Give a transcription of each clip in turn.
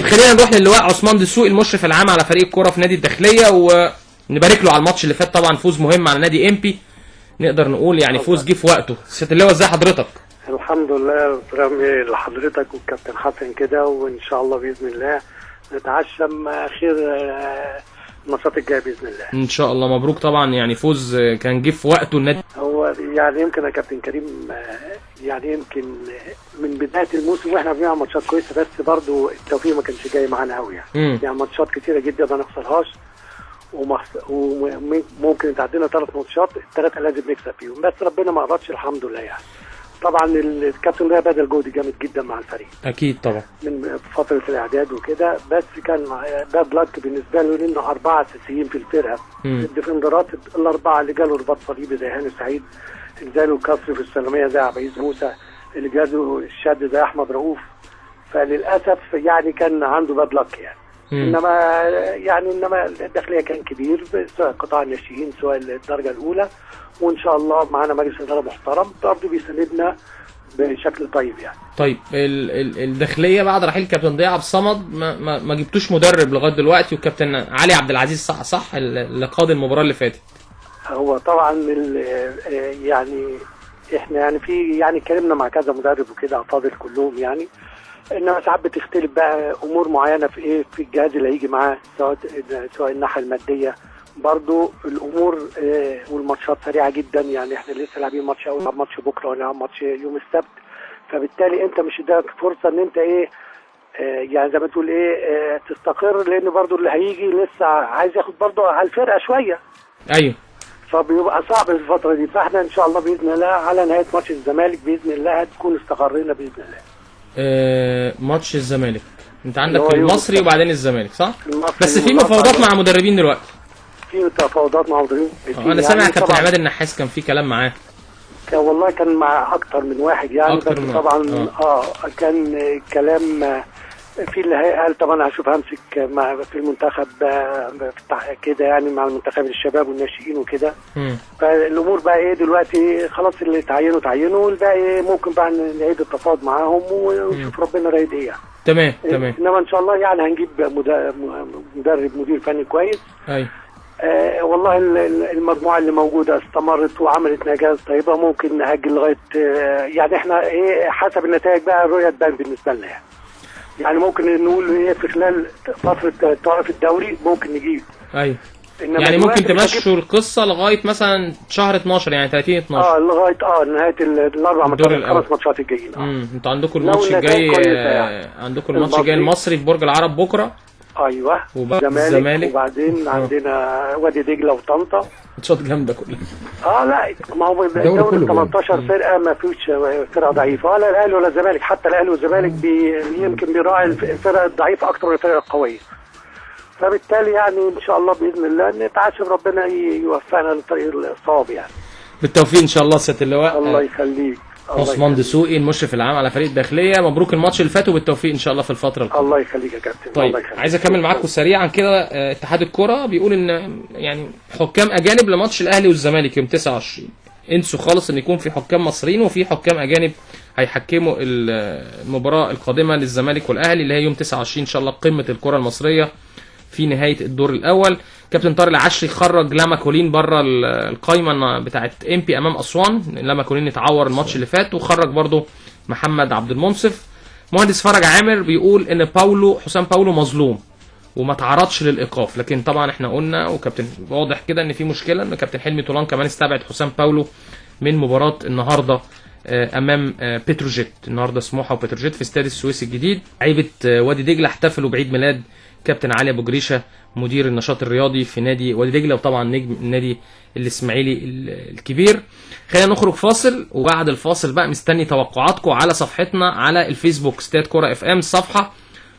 طيب خلينا نروح للواء عثمان دسوقي المشرف العام على فريق الكورة في نادي الداخلية، ونبارك له على الماتش اللي فات، طبعا فوز مهم على نادي امبي، نقدر نقول يعني فوز جه في وقته. سيادة اللواء ازي حضرتك؟ الحمد لله، رغم لحضرتك والكابتن حسن كده، وان شاء الله باذن الله نتعشم خير الماتشات الجاية باذن الله. ان شاء الله. مبروك طبعا، يعني فوز كان جه في وقته النادي. هو يعني يمكن يا كابتن كريم، يعني يمكن من بداية الموسم واحنا بنلعب ماتشات كويسة، بس برضو التوفيق ما كانش جاي معانا قوي يعني. يعني ماتشات كتيرة جدا ما نخسرهاش، وممكن يتعدينا 3 ماتشات، الثلاثة لازم نكسب فيهم، بس ربنا ما قررش الحمد لله. يعني طبعا الكابتن ده بذل جهد جامد جدا مع الفريق اكيد طبعا من فترة الاعداد وكده، بس كان bad luck بالنسبة له لانه 4 اساسيين في الفرقة، ال defender ات الاربعة اللي جاله رباط صليبي زي هاني سعيد، اللي جاله كسر في السلمية زي عبيز موسى، اللي جاله الشد زي احمد رؤوف، فللاسف يعني كان عنده bad luck يعني. انما الداخلية كان كبير، سواء قطاع الناشئين سواء الدرجة الاولى، وان شاء الله معانا مجلس ادارة محترم برضه بيساندنا بشكل طيب يعني. طيب الداخلية بعد رحيل كابتن ضياء عبد الصمد ما جبتوش مدرب لغاية دلوقتي، والكابتن علي عبد العزيز صح اللي قاد المباراة اللي فاتت. هو طبعا يعني احنا يعني في يعني اتكلمنا مع كذا مدرب وكده افاضل كلهم يعني، انما ساعات بتختلف بقى امور معينة في ايه في الجهاز اللي هيجي معاه، سواء الناحية المادية برضو الامور، والماتشات سريعة جدا يعني، احنا لسه لاعبين ماتش اول، ماتش بكره، ونلعب ماتش يوم السبت، فبالتالي انت مش اداك فرصة ان انت ايه يعني زي ما تقول ايه تستقر، لان برضو اللي هيجي لسه عايز ياخد برضو على الفرقة شوية. ايوه، فبيبقى صعب في الفترة دي، فاحنا ان شاء الله باذن الله على نهاية ماتش الزمالك باذن الله هتكون استقرينا باذن الله. ماتش الزمالك انت عندك المصري وبعدين الزمالك صح؟ بس في مفاوضات مع مدربين دلوقتي. في تفاوضات مع مدربين. انا سامع يعني كابتن عماد النحاس كان في كلام معاه. كان والله كان مع اكتر من واحد يعني، بس طبعا كان كلام في اللي قال طبعا هشوف همسك مع في المنتخب كده يعني، مع المنتخب الشباب والناشئين وكده. فالامور بقى ايه دلوقتي، خلاص اللي تعينوا تعينوا، والباقي ممكن بقى نعيد التفاوض معاهم ونشوف ربنا رايد ايه يعني. تمام تمام. انما ان شاء الله يعني هنجيب مدرب مدير فني كويس. ايوه. والله المجموعة اللي موجودة استمرت وعملت نتائج طيبة، ممكن نأجل لغاية يعني احنا ايه حسب النتائج بقى الرؤية تبان بالنسبة لنا يعني. يعني ممكن نقول ايه في خلال فترة طرف الدوري ممكن نجيب. ايوه. يعني ممكن تمشوا القصة لغاية مثلا شهر 12 يعني 30/12. لغاية نهاية الاربع ماتشات الخمس ماتشات الجايين. انتوا عندكم الماتش الجاي، عندكم الماتش الجاي المصري في برج العرب بكره. ايوه، الزمالك، وبعدين عندنا وادي دجله وطنطا، ماتشات جامدة كلها. لا ما هو الدوري 18 فرقه، ما فيش فرقه ضعيفة ولا الاهلي ولا الزمالك، حتى الاهلي والزمالك يمكن بيراعي الفرق الضعيفة اكتر من الفرق القوية. فبالتالي يعني ان شاء الله باذن الله نتعشم ربنا يوفقنا للطريق الصواب يعني. بالتوفيق ان شاء الله سيادة اللواء. الله يخليك. عثمان دسوقي المشرف العام على فريق الداخلية، مبروك الماتش اللي فات وبالتوفيق ان شاء الله في الفترة القادمة. الله يخليك يا كابتن. طيب الله يخليك. عايز اكمل معاكم سريعا كده. اتحاد الكره بيقول ان يعني حكام اجانب لماتش الاهلي والزمالك يوم 29، انسوا خالص ان يكون في حكام مصريين وفي حكام اجانب هيحكموا المباراة القادمة للزمالك والاهلي اللي هي يوم 29 ان شاء الله، قمة الكره المصرية في نهاية الدور الاول. كابتن طارق العشري خرج لاما كولين بره القايمة بتاعه امبي امام اسوان، لاما كولين اتعور الماتش اللي فات، وخرج برضه محمد عبد المنصف. مهندس فرج عامر بيقول ان باولو حسام باولو مظلوم وما تعرضش للايقاف، لكن طبعا احنا قلنا وكابتن واضح كده ان في مشكلة، ان كابتن حلمي طولان كمان استبعد حسام باولو من مباراة النهارده امام بتروجيت، النهارده سموحه وبتروجيت في استاد السويس الجديد. لعيبة وادي دجله احتفلوا بعيد ميلاد كابتن علي ابو جريشه مدير النشاط الرياضي في نادي وادي دجله، وطبعا نجم النادي الاسماعيلي الكبير. خلينا نخرج فاصل، وبعد الفاصل بقى مستني توقعاتكم على صفحتنا على الفيسبوك استاد كورة FM الصفحة،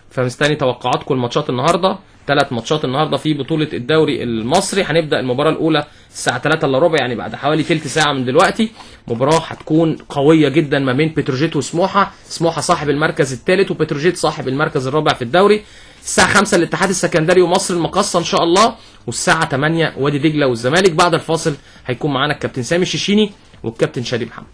فمستني توقعاتكم الماتشات النهارده، 3 ماتشات النهارده في بطوله الدوري المصري. هنبدا المباراة الاولى الساعة 2:45 يعني بعد حوالي ثلث ساعة من دلوقتي. مباراة هتكون قوية جدا ما بين بتروجيت وسموحه، سموحه صاحب المركز الثالث وبتروجيت صاحب المركز الرابع في الدوري. الساعة 5 الاتحاد السكندري ومصر المقاصه ان شاء الله، والساعة 8 وادي دجله والزمالك. بعد الفاصل هيكون معانا الكابتن سامي الشيشيني والكابتن شادي محمد.